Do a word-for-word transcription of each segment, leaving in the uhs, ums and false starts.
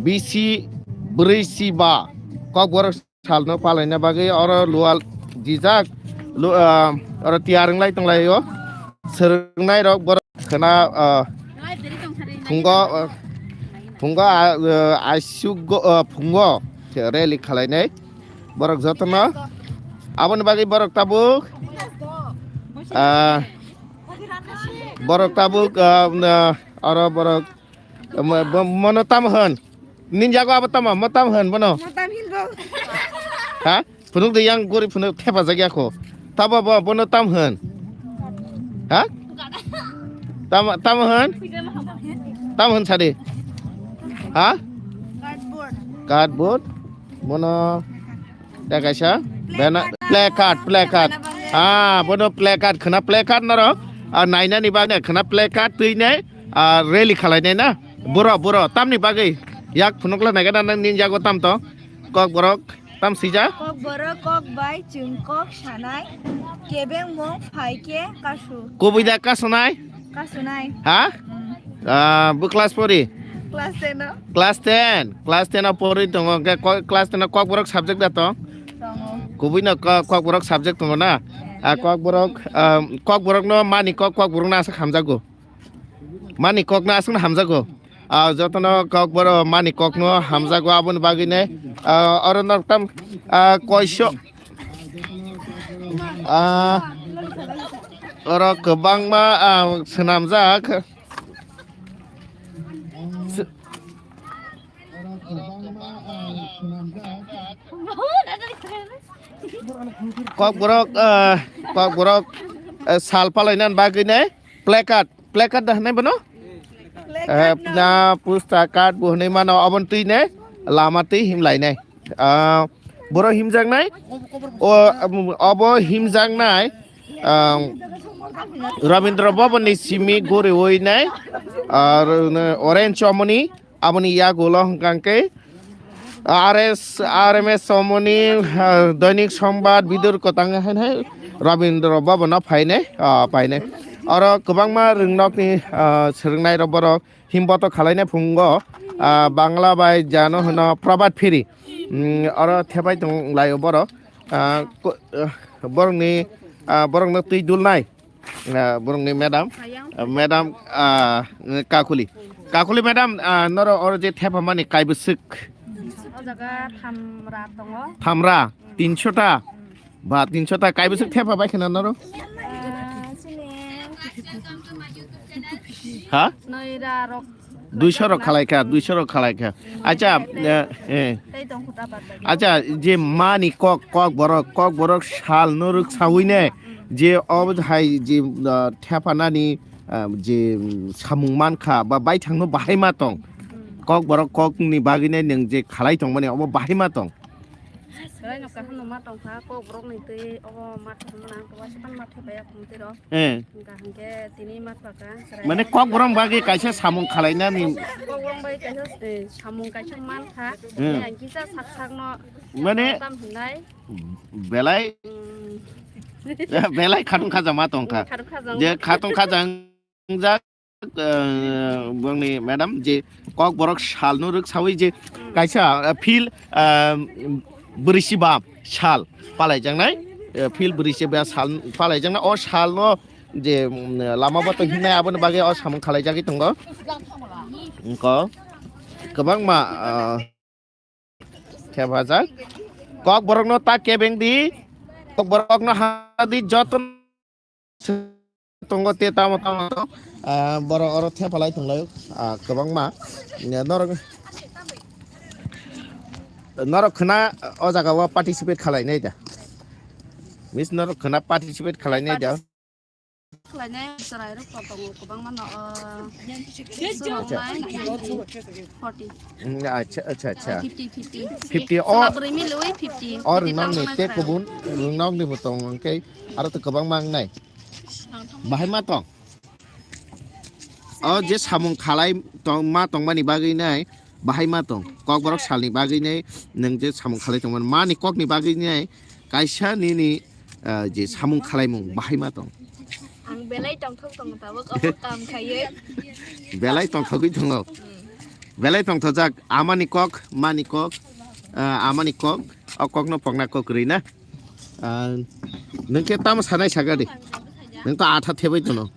bisi bwrwi si ba Kokborok salno palaina bagwi oro lual jijak, lu-, ah, oro tiyar wnglai tonglaio. Swrwngnai rok borok khna, ah, phungo, ah, phungo, ah, ah, aisugo, ah, phungo rally khalainai borok jotono. Aboni bagwi borok tabuk, ah, borok tabuk, ah, oro borok Mo-, bo-, mono tam hwn. Nin jago abo tamo, mo tam hwn bono. Mo tam hin bo. Ha? Phunuk de yang gori phunuk thepa jagya ko. Tabo bo, bono tam hwn. Ha? Tam, tam hwn? Tam hwn sadi. Ha? Cardboard. Cardboard. Bono. Da kaisa bana placard, placard. Ah, bono placard khna placard noro. Ah, nainani bagwi khna placard twi nai, ah, rally khalai nai na. Boro, boro, tamni bagwi yak phunukla nai gana nang nin jago tam to. Kokborok tam sija. Kokborok kok bai chwng kok sanai. Kebengmung phai khe kasu. Kubui da kasunai. Kasunai. Ha? Hmm. Ah, bo class pori? Class ten o. Class ten. Class ten o pori tongo. Hwnkhe ko-, class ten o Kokborok subject da to? Tongo. Kubui no ko-, Kokborok subject tongo na? Ah, Kokborok, ah, Kokborok no mani kok, Kokborok no aswk hamjago. Mani kok no aswk no hamjago. Ah, jotono Kokborok mani kok no hamjago aboni bagwi ne. Ah, oro nok tam, ah, koiso. Ah, oro kwbangma, ah, swnamjak. S-, Kokborok, ah, Kokborok, ah, sal palainani bagwi ne placard, placard da hwnwi bono? Placard no. Ah, na pusta card bo hwnwi mano, oboni twi ne lama twi himlai nai. Ah, boro himjaknai, o, um, obo himjaknai, um, Rabindra Bhavan ni simi guriwi nai, ar, uh, orange chomoni, aboni yagulo hwnkha khe R S, R M S chomoni, uh, Dainik Sambad, Bidur Kwtang hai hai Rabindra Bhavan no phainai, uh, phainai. Oro kwbangma rwngnokni, uh, swrwngnairok borok himboto khalaina phungo, ah, Bangla bai jano hwno Prabhat Phiri. Mm, oro thepai tong laio borok. Ah, ko-, ah, borokni, ah, borokno twi dulnai. Ah, borokni madam, ah, madam, ah, Kakuli. Kakuli madam, ah, noro oro je thepa mani kaibwswk? O jaga thamra tongo. Thamra, tinsho ta. Ba, tinsho ta kaibwswk thepa bai khna noro? Ah, sini. Ha? Noira rok. Duisho rok khalai kha, duisho rok khalai kha. Acha, eh, eh. Tei tong khuta bad bai. Acha, je mani kok, Kokborok, Kokborok sal norok sawi ne, je ob hai je, ah, thepa nani, ah, je, mm, samung man kha, ba bai thangno bahai ma tong. Hmm. Kokborok kokni bagwi ne nwng je khalai tong mani, obo bahai ma tong. Belai no kaham no ma tong kha, Kokborok ni twi obo ma thang nang, to wasa tang ma thang baya khum twi ro. Eh. Hingka hingke tini ma thang kha, chwrai. Mane Kokborok bagwi kaisa samung khalai nani. Kokborok bagwi kaisa, eh, samung kaisa man kha. Hmm. Yang kisa sak sak no. Mane tam hinai. Belai. Hmm. Belai khatung khaja ma tong kha. Khatung khaja. Je khatung khaja. Wngjak, eh, bongni madam je Kokborok salno rwksawi je kaisa, eh, phil, eh, bwrwi siba sal palaijaknai, eh, phil bwrwi siba sal palaijaknai, o salno je, mm, lama bato hinai aboni bagwi o samung khalaijagwi tongo. Wngkha kwbangma, ah, Thepajak. Kokborokno ta kebeng di. Kokborokno ha di joto tongo te tamo tamo to. Ah, borok oro thepalai tonglaio. Ah, kwbangma. Norok, norok khna o jaga o participate khalai nai da. Miss norok khna participate khalai nai da. Khlainai chwrairok to tongo kwbangma no, o, swrwngnai forty. Mm, acha, acha, acha. Fifty, fifty. Fifty, o, chwla bwrwi milwi fifty. O, fifty rwngnokni tang tei kha. Kubun rwngnokni bo tongo, hwnkhe aro to kwbangma wngnai. Bahai ma tong? O je samung khalai tong, ma tongmani bagwi nai, bahai ma tong? Kokborok salni bagwi nai, nwng je samung khalai tongmani, mani kokni bagwi nai, kaisa nini, ah, je samung khalaimung bahai ma tong? Ang belai tongthok tongo tabuk, omo kam khaiwi. Belai tongthogwi tongo. Hmm. Belai tongthojak amani kok, mani kok, ah, amani kok, o kokno pokna kok kwrwi na. Ah, nwng khe tamo sanai saka di? Nwng to atha thebai tono.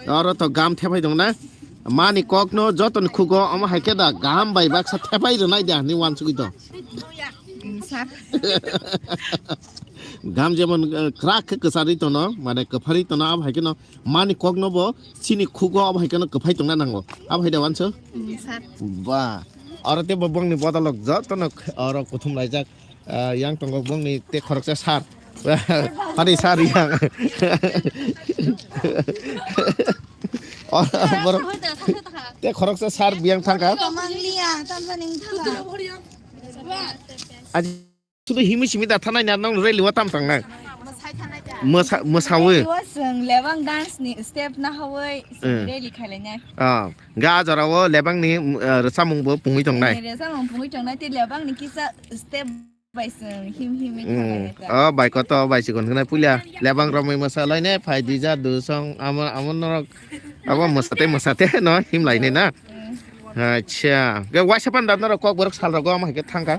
Oro to gam thebai tong na. Mani kokno jotoni khugo omo hai khe da gam bai baksa thebai rwnai da hinwi uansugwi to. Gam jemon, eh, kwrak khe kwcharwi tono, mane kwpharwi tono, abo hai kheno mani kokno bo chini khugo abo hai kheno kwphai tongna nango. Abo hai da uansu? Ba. Oro tei bo bongni bodolok jotono oro kuthum laijak. Ah, yang tongo bongni tei khoroksa sar. Hani sar yang. Oro borok tei khoroksa sar biyang thangka. Aji sudu himi simi da thanai na nong rally wa tam tang nai. Mwsa-, mwsawi. Rally wa swng lebang dance ni step na hawai swng rally khailai nai. Ah, ga jora wo lebang ni, eh, rwchapmung bo pungwi tong nai. Rwchapmung pungwi tong nai, tei lebang ni kisa step bai swng him him wi khailai nai. Oh, bai koto, bai sikon hwnai puila. Lebang romwi mwsa lai ne, phai dija, du song, amo, amo norok. Abo mwsate, mwsate no, him lai ne na. Acha. Ge waisa pan da norok kok borok sal rogo, amo hai khe thangka.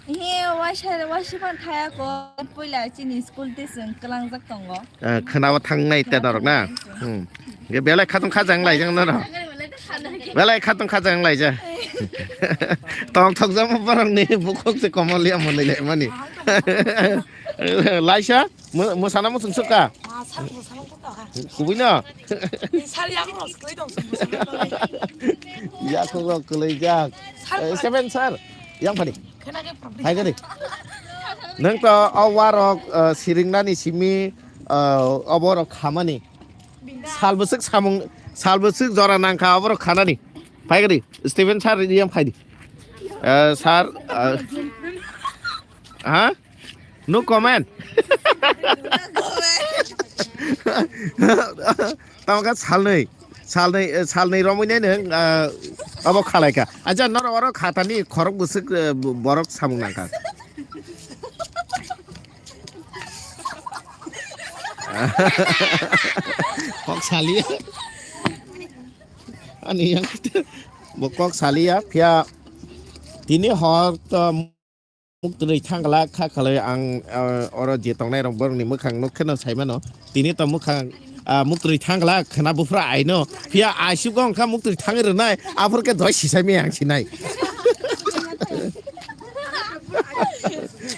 He, waisa, waisa pan thaya ko, puila chini school te swng kwlangjak tongo. Eh, khwnao thangnai te norok na? Hmm. Ge belai khatong khajang laijak norok. Belai khatong khajang laijak. Tong thokjamo borok ni bukhuk se komol ya mwnwi le mani. Laisa, mo-, mosana mo sungsuk ka? Kubui no? Sir, yang rok kwlai tong sung sung. Ya kok rok kwlai jak. Eh, seven sir. Yang phani. Hai gari. Nang to o warok, eh, siringnani simi, eh, oborok khamani. Salbwswk samung, salbwswk jora nangkha oborok khanani. Phai gari, Steven sir yang phai di. Eh, sir, eh, ha? No comment. Tamo kha salnwi, salnwi, eh, salnwi romwi nai nwng, eh, obo khalai kha. Acha norok oro khatani khorok bwswk, eh, borok samung nangkha. Kok saliya. Ani yang bo kok saliya, phiya tini hor to muktwi thangla kha khalai ang, ah, oro je tongnai rok borokni mwkhang nuk kheno sai mano. Tini to mwkhang, ah, muktwi thangla khna buphra aino. Phiya aisuk wng kha muktwi thangwi rwnai. Aphur khe doi sisai me ang sinai.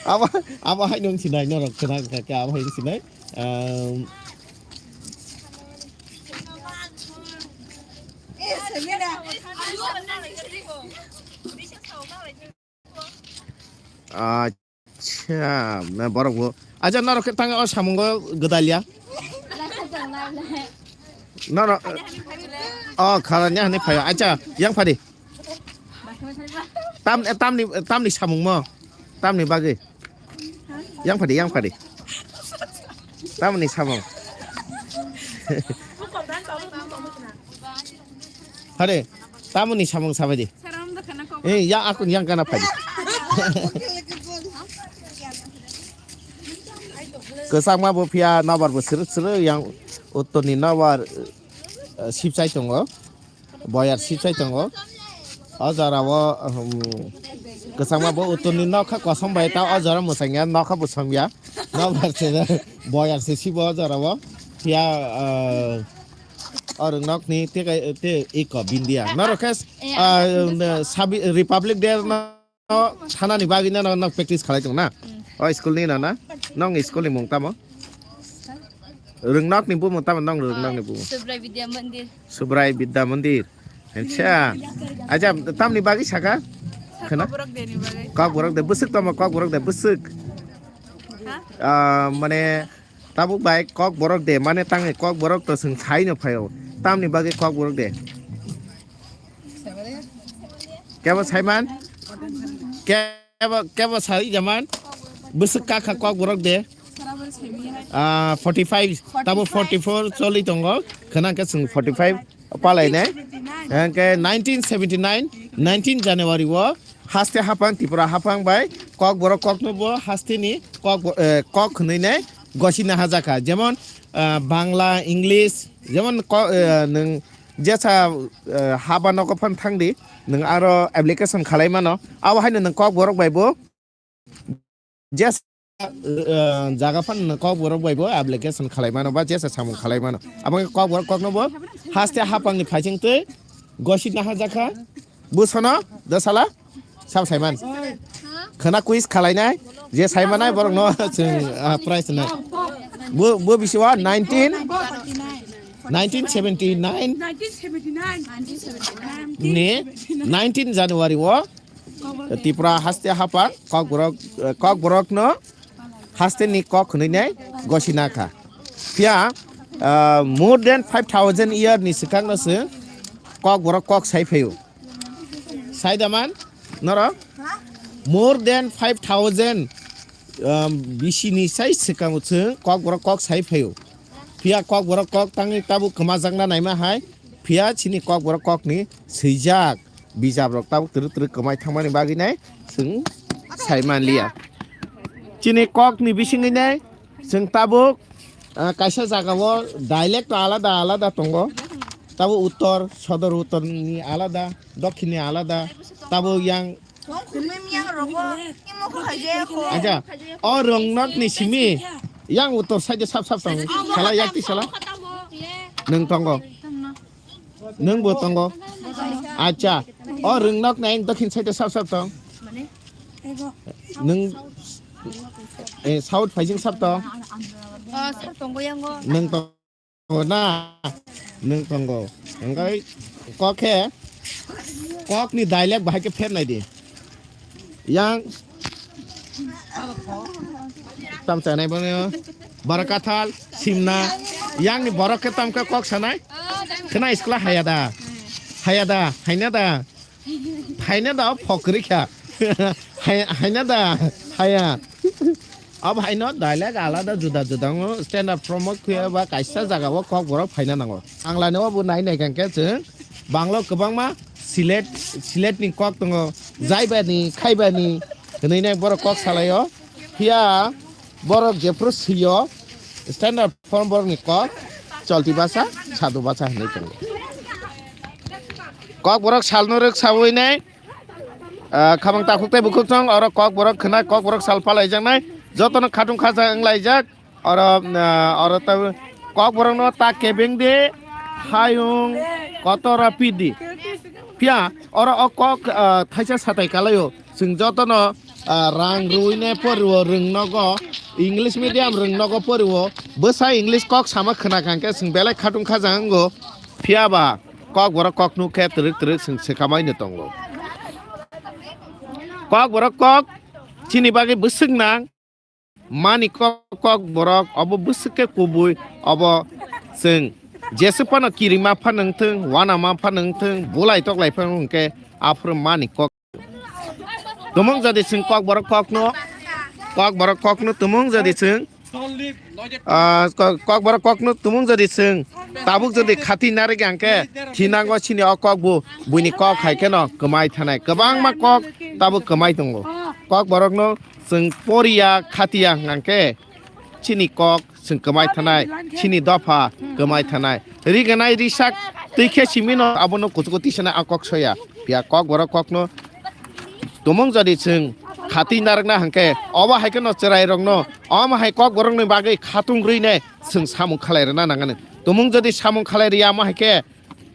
Abo, abo hai nung sinai norok khna kha khe abo hai sinai. Um, Acha, na borok bo. Acha norok khe tang o samungo gwdalya. Norok o kharanya hani phaio. Acha, yang phadi. Tam, tamni, tamni samung mo. Tamni bagwi. Yang phadi, yang phadi. Tamni samung. Hare, tamni samung sabaidi. Eh, ya akun yang kana phadi. Kwchangma bo phiya nobar bo srwk srwk yang uttorni nobar, eh, sibchai tongo. Boyar sibchai tongo. O jora o, um, kwchangma bo uttorni nokha kosom bai ta o jora mwsangya nokha bwsongya. Nobar se boyar se sibo o jora o. Phiya, eh, o rwngnokni tei, tei iko bindiya. Norok khe, eh, sabi-, Republic Day no sanani bagwi no, no, no practice khalai tong na? O school ni no na? Nong school ni mung tamo? Rwngnokni bumung tamo nong rwngnokni bumung? Subrai Vidya Mandir. Subrai Vidya Mandir. Acha. Acha, tamni bagwi saka? Khana? Kokborok Day ni bagwi. Kokborok Day, bwswk tamo Kokborok Day, bwswk. Ha? Ah, mane, tabuk bai Kokborok Day, mane tangwi Kokborok to swng sai no phaio. Tamni bagwi Kokborok Day. Kebo saiman? Kebo, kebo sai jaman? Bwswk kakha Kokborok Day. Ah, forty five, tabo forty four choli tongo. Khana khe chwng forty five palai nai. Hwnkhe nineteen seventy nine, nineteen January o haste haphang Tripura haphang bai Kokborok kokno bo haste ni kok, eh, kok hwnwi nai gosina hajakha. Jemon, ah, Bangla, English, jemon ko-, eh, nwng jesa, eh, haba nogo phan thangdi, Nwng aro application khalai mano. Abo haino nwng Kokborok bai bo jesa, uh, jaga phano nwng Kokborok bai bo application khalai mano ba jesa samung khalai mano. Abo wngkha Kokborok kokno bo haste hapangni phaising twi gosi naha jakha. Busono dosala sab saiman. Khwna quiz khalainai je saimanai borokno chwng, ah, prize nai. Bo, bo bisi o nineteen, nineteen seventy-nine ni nineteen January o Tripura haste hapang Kokborok, eh, Kokborokno haste ni kok hwnwi nai gosi nakha. Phiya, ah, more than five thousand year ni swkang no se Kokborok kok sai phaio. Sai da man? Norok? More than five thousand, um, B C ni sai swkang se Kokborok kok sai phaio. Phiya Kokborok kok tangwi tabuk kwmajakna naima hai. Phiya chini Kokborok kokni swijak bijap rok tabuk twrwk twrwk kwmai thangmani bagwi nai chwng sai manliya. Chini kokni bisingwi nai chwng tabuk, ah, kaisa jagao dialect alada alada tongo. Tabuk uttor, sodor uttorni alada, dokhinni alada, tabuk yang Aja, o rwngnokni simi yang uttor side sap sap tong. Sala yakti sala. Nwng tongo. Nwng bo tongo. Acha, o rwngnokni ang dokhin side sap sap tong. Nwng, eh, south phaijing sap tong. Nwng tong. Tongo na, nwng tongo. Hingke kok khe, kokni dialect bahai khe pher nai di. Yang tam chanai bono, Barakathal, Simna, yang ni borok khe tam khe kok sanai? Khna iskla haya da, haya da, haina da. Haina da phokri kha. Hai-, haina da haya. Abo haino dialect alada juda juda wngo. Stand up from o khuya ba kaisa jaga o Kokborok phaina nango. Ang lani o bo nai nai kangkhe chwng Bangla kwbangma Silet, Silet ni kok tongo. Jaibani, khaibani hwnwi nai borok kok salaio. Phiya borok jephru swiyo. Stand up from borokni kok cholti basa, sadu basa hinwi tongo. Kokborok salno rwk sawi nai, ah, khamang takhuk tei bukhuk chwng, oro Kokborok khwnai, Kokborok sal palaijaknai, jotono khatung khacha wnglaijak, oro, ah, oro ta-, Kokborokno ta kebeng di, hayung kotora pidi. Phiya, oro o kok, ah, thaisa satai kalaio. Chwng jotono, ah, rang rwui ne poriwo rwng nogo, English medium rwng nogo poriwo, bwsa English kok sama khwna kha hwnkhe chwng belai khatung khaja wngo. Phiya ba Kokborok kok nuk khe twrwk twrwk chwng swkamai no tongo. Kokborok kok chini bagwi bwswk nang. Mani kok, Kokborok obo bwswk khe kubui, obo chwng jeswk phano kirima phano wngthung, wanama phano wngthung, bulai toklai phano hwnkhe aphuru mani kok. Tumung jodi chwng Kokborok kokno, Kokborok kokno tumung jodi chwng, ah, Kok-, Kokborok kokno tumung jodi chwng tabuk jodi khati narwk hwnkhe thinango chini o kok bu, buini kok hai kheno kwmai thanai. Kwbangma kok tabuk kwmai tongo. Kokborokno chwng poriya khatiya hwnkhe chini kok chwng kwmai thanai, chini dopha kwmai thanai. Riganai risak twi khe simino abono kuchugo tisana a kok soya. Phiya Kokborok kokno tumung jodi chwng khati narwkna hwnkhe obo hai kheno chwrairokno omo hai Kokborokni bagwi khatung rwine chwng samung khalai rwna nangani. Tumung jodi samung khalai rwya omo hai khe,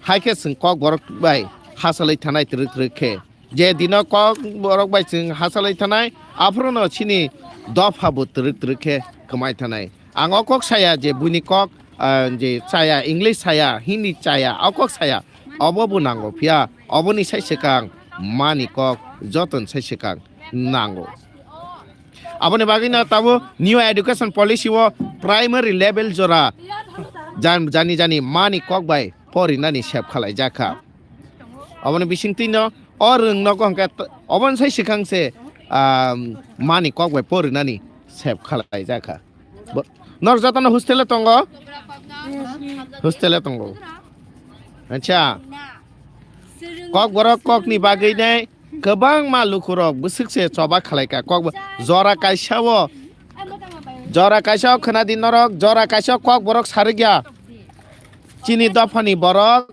hai khe chwng Kokborok bai hasalwi thanai twrwk twrwk khe. Je dino Kokborok bai chwng hasalwi thanai, aphuruno chini dopha bo twrwk twrwk khe kwmai thanai. Ang o kok saya je buini kok, ah, je chaya, English saya, Hindi chaya, o kok saya, obo bo nango phiya, oboni sai swkang mani kok joton sai swkang nango. Aboni bagwino tabuk new education policy o primary level jora jan-, jani jani mani kok bai porinani sep khalai jakha. Aboni bisingtwino o rwng nogo hwnkhe t-, oboni sai swkang se, ah, mani kok bai porinani sep khalai jakha. Bo-, nor jotono hostel o tongo? Hostel o tongo. Acha. Kokborok kokni bagwi nai kwbangma lukurok bwswk se choba khalai kha. Kok bo-, jora kaisa o, jora kaisa o khwna di norok, jora kaisa o Kokborok sarikya. Chini dophani borok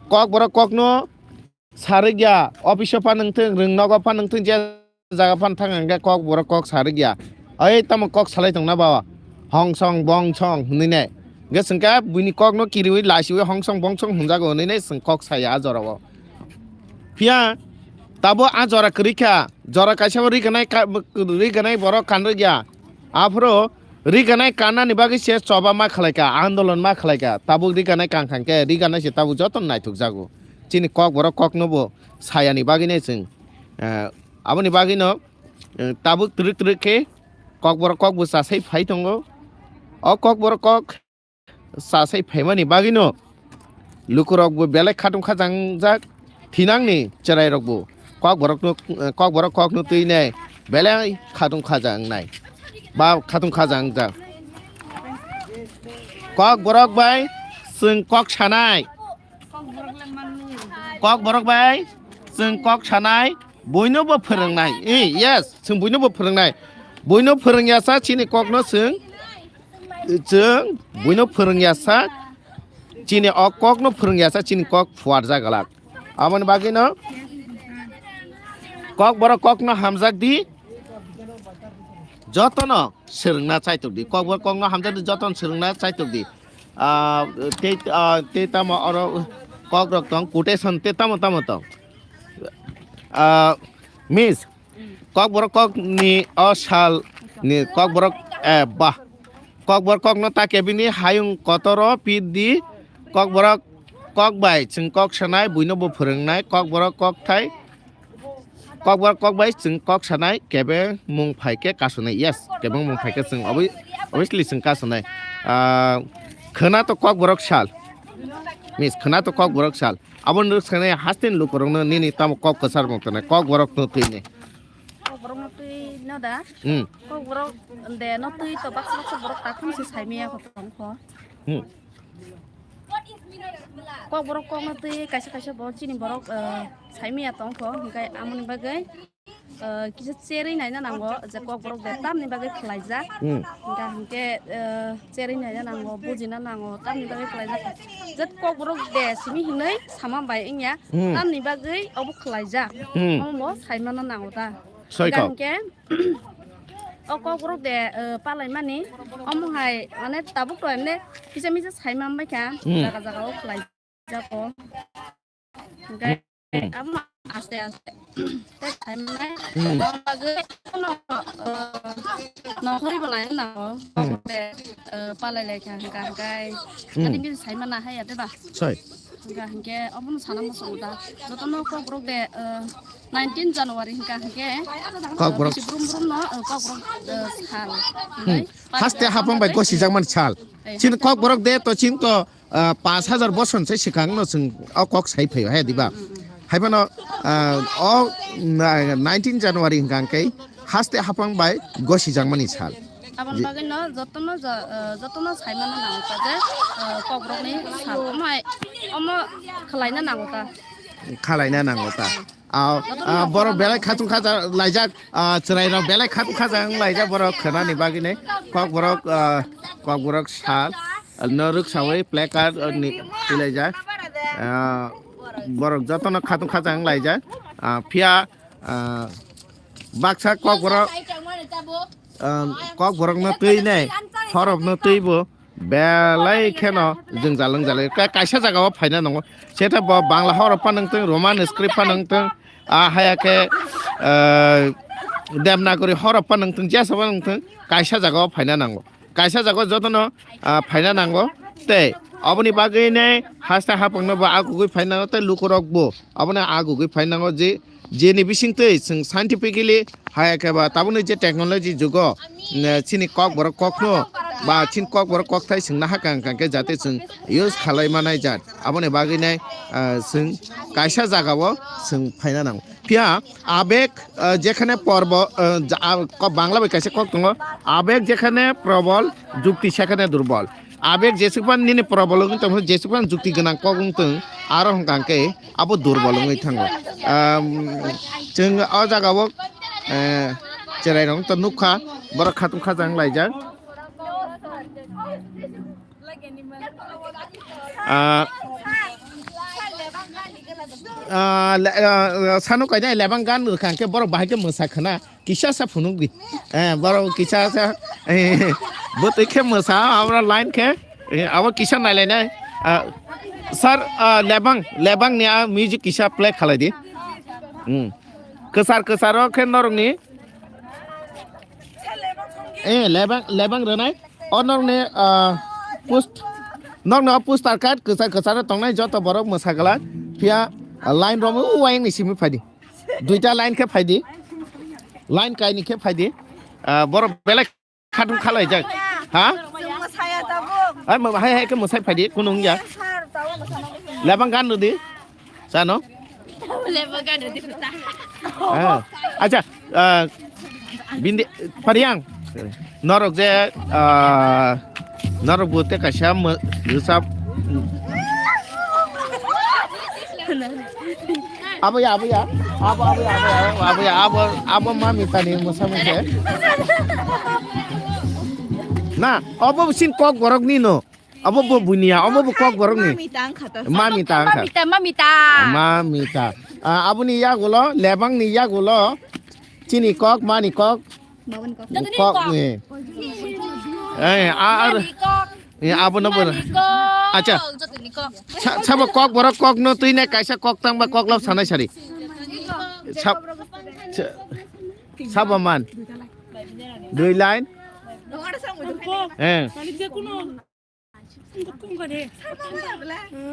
Kokborok kokno sarikya, office o phan wngthung, rwng nogo phan wngthung, je jaga phan thang hwnkhe kok borok kok sarikya. Oi tamo kok salai tongna ba? Hongsong bongsong hwnwi nai. Hwnkhe chwngkhe buini kokno kiriwi lasiwi hongsong bongsong hwnjago hwnwi nai chwng kok saya a jorao. Phiya tabo a jora kwrwi kha, jora kaisa bo ri gwnai ka-, ri gwnai borok kanrwkya. Aphuru ri gwnai kannani bagwi se choba ma khlaikha, andolon ma khlaikha. Tabuk ri gwnai kang khan khe ri gwnai se tabuk joto naithok jago. Chini kok borok kokno bo sayani bagwi nai chwng, eh, aboni bagwi no, eh, tabuk twrwk twrwk khe kok borok kok bo chasai phai tongo. O kok borok kok chasai phaimani bagwino lukurokbo belai khatung khajangjak, thinangni chwrairokbo kokborokno, kokborok kokno twi nai belai khatung khajangnai ba khatung khajangjak. Kokborok bai chwng kok sanai, kokborok bai chwng kok sanai, buinobo phwrwngnai. Eh, yes, chwng buinobo phwrwngnai. Buino phwrwngya sa chini kokno chwng Chwng buino phwrwngya sa, chini o kokno phwrwngya sa, chini kok phuarjak glak. Aboni bagwino kok borok kokno hamjak di, jotono swrwngna chaitok di. Kok borok kokno hamjak di, jotono swrwngna chaitok di. Ah, tei, ah, tei tamo oro kok rok tong, quotation tei tamo tamo tong. Ah, Miss, Kokborok kokni o sal ni kokborok, eh, ba. Kokborok kokno ta kebini hayung kotoro pit di. Kokborok kok bai chwng kok sanai, buino bo phwrwngnai. Kokborok kok thai, kokborok kok bai chwng kok sanai, kebe mung phai khe kasonai. Yes, kebe mung phai khe chwng obvi-, obviously chwng kasonai. Ah, khwna to kokborok sal. Miss, khwna to kokborok sal. Aboni rwksanai haste ni lukurokno nini tamo kok kwchar mung tongnai, kok borokno twi ni. Kok borokno twi no da? Hmm. Kok borok de no twi to baksa baksa borok takham se sai maya kho tong kho. Hmm. Kok borok kokno twi kaisa kaisa bo chini borok, eh, sai maya tong kho, hwnkhe amoni bagwi, eh, kisa cherwi naina nango, je kok borok de tamni bagwi khlaijak. Hmm. Hingka hingke, eh, cherwi naina nango, bujina nango, tamni bagwi khlaijak. Jet kok borok de simi hinwi sama bai wngya, Hmm. tamni bagwi obo khlaijak. Hmm. Omo bo saimano nango ta. Soi Hingka kok. Hingke, o kok borok de, eh, palaimani, omo hai, mane, tabuk to emne kisa misa saima wngbaikha, Hmm. jaga jaga o khlai. Jago. Hingke Hmm. amo aste aste. Tei saimane Hmm. bagwi no, eh, nokhorwi bo lai nango. Hmm. Tei, eh, palai lai kha hingka hingkai. Hmm. Adi ngi saimana haya de ba? Soi. Hingka hingke obono sana muchungo da. Jotono kokborok de, eh, nineteen January hingka hingke, Kokborok. Eh, bisi brum brum no, eh, kokborok, eh, sal. Hmm. Hingkai Haste hapang bai gosijakmani sal. Eh, Chini haste kokborok de to chini to ah, pash hajar bosor se swkang no chwng o kok sai phaio, he, diba? Mm, mm, mm. Hai phano, ah, o, na-, nineteen January hwnkha hwnkhe haste hapang bai gosijakmani sal. Aboni Je- bagwi no jotono jo-, ah, jotono saimano nango ta je, ah, kokrokni sal. Omo hai, omo khwlaina nango ta. Khwlaina nango ta. Ah, ah, borok belai khatung khaja laijak, ah, chwrairok belai khatung khaja wng laijak borok khwnani bagwi nai. Kok borok, ah, kok borok sal, no rwksawi placard, ah, ni twilaijak. Ah, borok jotono khatung khaja wng laijak. Ah, phiya, ah, baksa kok borok, ah, kok borokno twi nai, horokno twi bo. Belai kheno jwngjal wngjalai. Ka-, kaisa jagao phaina nango. Seta bo Bangla horok phano wngtong, Roman script phano wngtong, ah, haya khe, eh, Devanagari horok phano wngtong, jesa phano wngtong, kaisa jagao phaina nango. Kaisa jagao jotono, ah, phaina nango. Tei oboni bagwi ne haste hapangno bo agugwi phaina nango, tei lukurok bo abono agugwi phaina nango je Jeni bisingtwi chwng scientifically hai khe ba tabukni je technology jugo, mm, chini kokborok kokno ba chini kokborok kokthai chwng nahakha hwnkha khe jate chwng use khalai manai jat. Aboni bagwi nai, ah, chwng kaisa jagao chwng phaina nango. Phiya abeg, ah, jekhane porbo, ah, ja-, ah, ko-, Bangla bai kaisa kok tongo, abeg jekhane probol, jukti sekhane durbol. Abeg jesukphan nini probol wngwi tongkha, jesukphan jukti gwnang kok wng tong, aro hwnkha hwnkhe abo durbol wngwi thango. Am, chwng o jagao, eh, chwrairok to nukha, borok khatung khajang laijak. Ah, ah, le-, ah, sano kainai lebang gan rwkha hwnkhe borok bahai khe mwsa khwna. Kisa sa phunuk di. Eh, borok kisa sa, eh, bwtwi khe mwsa, abra line khe, eh, abo kisa nailainai. Ah, sir, ah, lebang, lebang ni ah music kisa play khalai di. Hmm. Kwchar kwcharo khe norokni, eh, lebang, lebang rwnai. O norokni, ah, post, norokni o poster card kwchar kwcharo tongnai joto borok mwsa glak. Phiya, ah, line romwi o wayang ni simi phaidi. Duita line khe phaidi. Line kaini khe phaidi. Ah, borok belai khatung khalaijak. Ha? Chwngno saya tabuk. Ai, ma, hai, hai khe mwsai phaidi, kunu wngya. Sir, tabuk mwsana. Lebang gan rwdi. Sano? Lebang gan rwdi. Ah. Acha, ah, bindi, Pariang. Norok je, ah, norok bo te kaisa mw-, rwchap. Abo ya, abo ya. Abo, abo ya, abo ya, abo ya, abo, abo ma mita ni mwsa mwsa. Na, abo sin kok borok ni no. Abo bo bunia, abo bo kok borok ni. Mami tang kha to. Mami tang kha. Mami ta, mami ta. Mami ta. Ah, abo ni yagulo, lebang ni yagulo. Chini kok, mani kok. Mabon kok. Kok ni. Eh, a, a. Mani kok. Eh, abo no bo. Mani kok. Acha. Jotoni kok. Sa-, sabo kok borok kok no twi nai kaisa kok tang ba kok lab sanai sari. Sab-, sa-, sabo man. Dui line. Eh.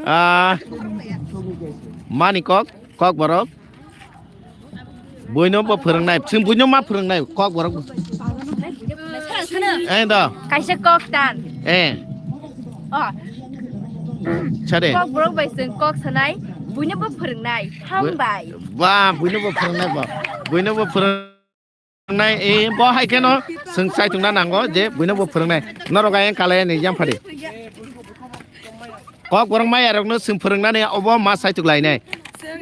Ah, mani kok, kok borok. Buino bo phwrwngnai, chwng buino ma phwrwngnai, kok borok. Eh, do. Kaisa kok tan. Eh. Oh. Sade. Kok borok bai chwng kok sanai, buino bo phwrwngnai. Hambai. Ba, buino bo phwrwngnai bo. Buino bo phwrwng- Nai, eh, bo hai kheno swng chai tongna nango je buino bo phwrwngnai. Norok ayang kalai ani yang phadi. Kok borok maya rokno swng phwrwngnani obo ma sai tuklainai.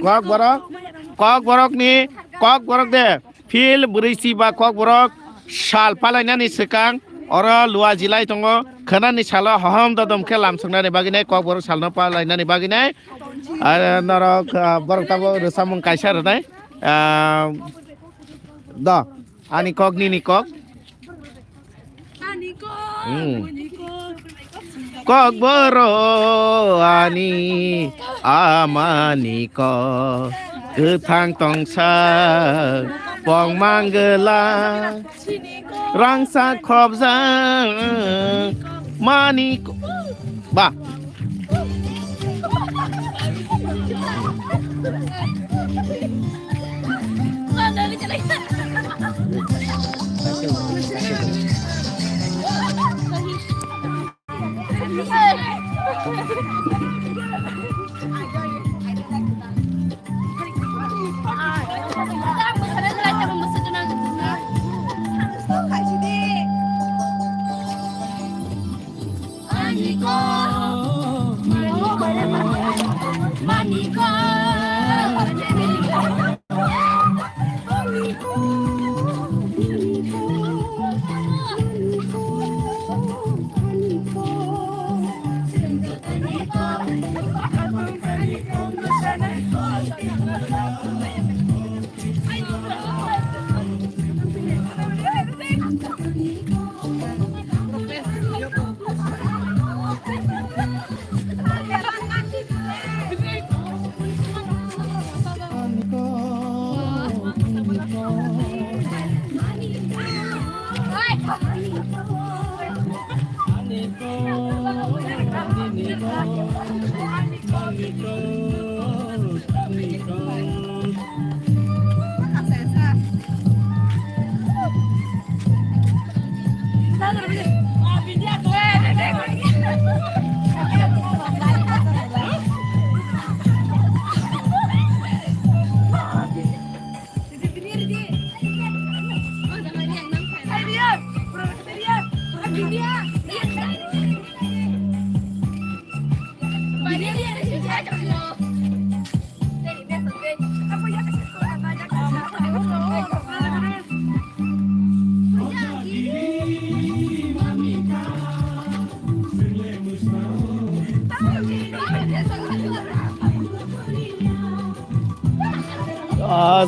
Kok borok, kok borok ni, kok borok de. Phil bwrwi si ba kok borok sal palainani swkang oro lua jilai tongo. Khwnani salo hohom dodom khe lam swngnani bagwi nai kok borok salno palainani bagwi nai. Ar norok, ah, borok tabuk rwchapmung kaisa rwnai. Ah, Do, ani kok, nini kok. Ani kok, hmm. Ani kok. Kok boro ani amani kok. Kwthang tongsa pong manggela. Rangsa khobjak mani kok. Ba.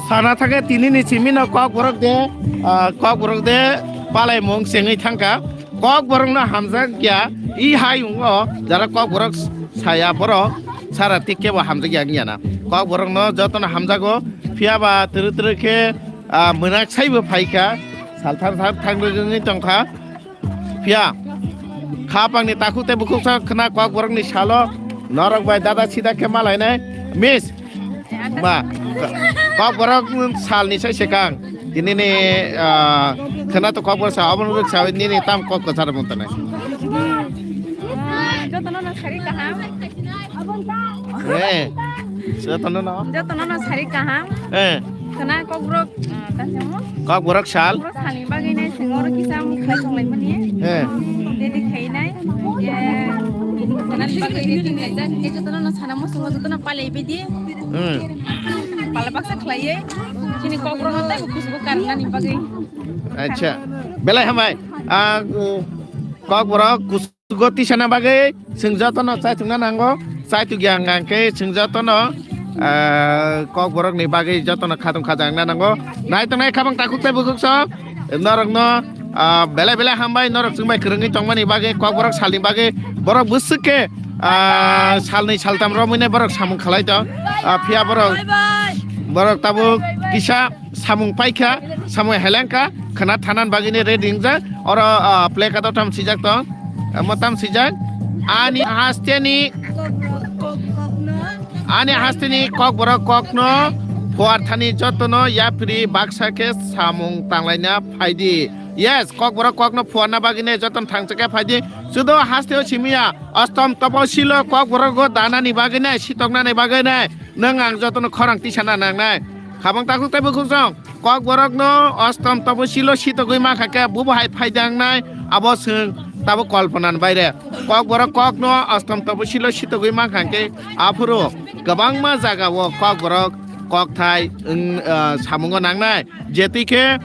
Sana thangkhe tini ni simi no Kokborok de, ah, Kokborok de palaimung chengwi thangkha. Kokborok no hamjak ya, i hai ungo, jara Kokborok saya borok sara tikke bo hamjak ya wngya na. Kokborok no joto no hamjago, phiya ba twrwi twrwi khe, ah, mwnak sai bo phaikha, salthar thar thangwi tongkha. Phiya, khapangni takhuk tei bukhuk sa khna Kokborokni salo norok bai dada sida khe malainai. Miss, ba, Kokborok salni sai sekang. Tinini, ah, khna to Kokborok sa, obono rwk sa, nini tam kok kwchar mung tanai. Jotono no sari kaham. Eh, jotono no. Jotono no sari kaham. Eh. Khna Kokborok, ah, tamo? Kokborok sal. Kokborok salni bagwi nai sing oro kisa mung khlai tonglaimani. Eh. Ready khainai. Ye, khna ni bagwi ready khaijak. Ye jotono no sana muchungo jotono palai bidi. Hmm. Pala baksa khlaiye. Chini Kokborok no tei kusugo karnani bagwi. Acha. Belai hambai. Ah, Kokborok kus- Go tisana bagwi chwng jotono chaitukna nango, chaitukya hwnkha hwnkhe chwng jotono, ah, Kokborokni bagwi jotono khatung khajangna nango. Naitongnai khabang takhuk tei bukhuk sok norokno, ah, belai belai hambai norok chwngbai kwrwngwi tongmani bagwi, Kokborok salni bagwi borok bwswk khe, ah, salnwi saltam romwino borok samung khlai tong. Ah, phiya borok, borok tabuk kisa samung paikha, samung helengkha, khna thanan bagwini ready wngjak. Oro, ah, placard o tam swijak tong, omo tam swijak. Ani hasteni, ani hasteni Kokborok kokno phuarthani jotono yapri baksa khe samung tanglaina phaidi. Yes, Kokborok kokno phuarna bagwini jotono thangchak khe phaidi. Chudo hasteo simiya, ostom topo silo Kokborogo danani bagwini, sitoknani bagwini. Nwng ang jotono khorang tisana nangnai. Khabang takhuk tei bukhuk song. Kokborokno ostom topo silo sitogwi mankha khe bubo hai phaidangnai abo chwng tabuk kolponani baire. Kokborok kokno ostom topo silo sitogwi mankha khe aphuru kwbangma jagao Kokborok kokthai wng, ah, samungo nangnai. Jetwi khe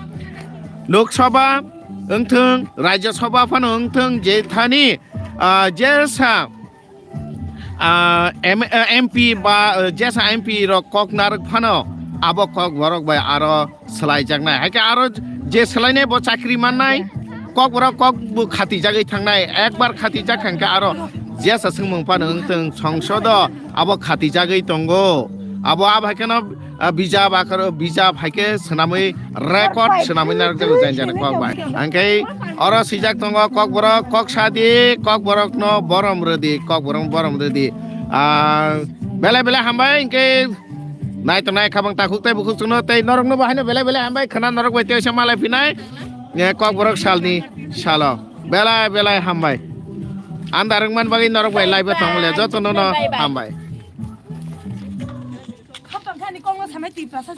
Lok Sabha wngthwng, Rajya Sabha phano wngthwng, jethani, ah, jesa ah, M-, ah, M P ba, ah, jesa M P rok kok narwk phano abo Kokborok bai aro swlaijaknai. Hai khe aro je swlainai bo chakri mannai, Kokborok kok bo khatijagwi thangnai. Ekbar khatijak kha hwnkhe aro jesa swngmung phano wngthwng songsodo abo khatijagwi tongo. Abo abo hai kheno ah, bijap akhoro, bijap hai khe swnamwi record swnamwi narwkjago jani jani kok bai. Hwnkhe oro swijak tongo, Kokborok kok sadi, Kokborokno borom rwdi, Kokborok borom rwdi. Ah, belai belai hambai, hwnkhe naitongnai khabang takhuk tei bukhuk chwngno tei norokno bo haino belai belai hambai, khwna norok bai tei oisa malai phinai, eh, Kokborok salni salo. Belai belai hambai. Andar wngman bagwi norok bai live o tongmole jotono no hambai. Khapang thani kokno samai Tiprasa.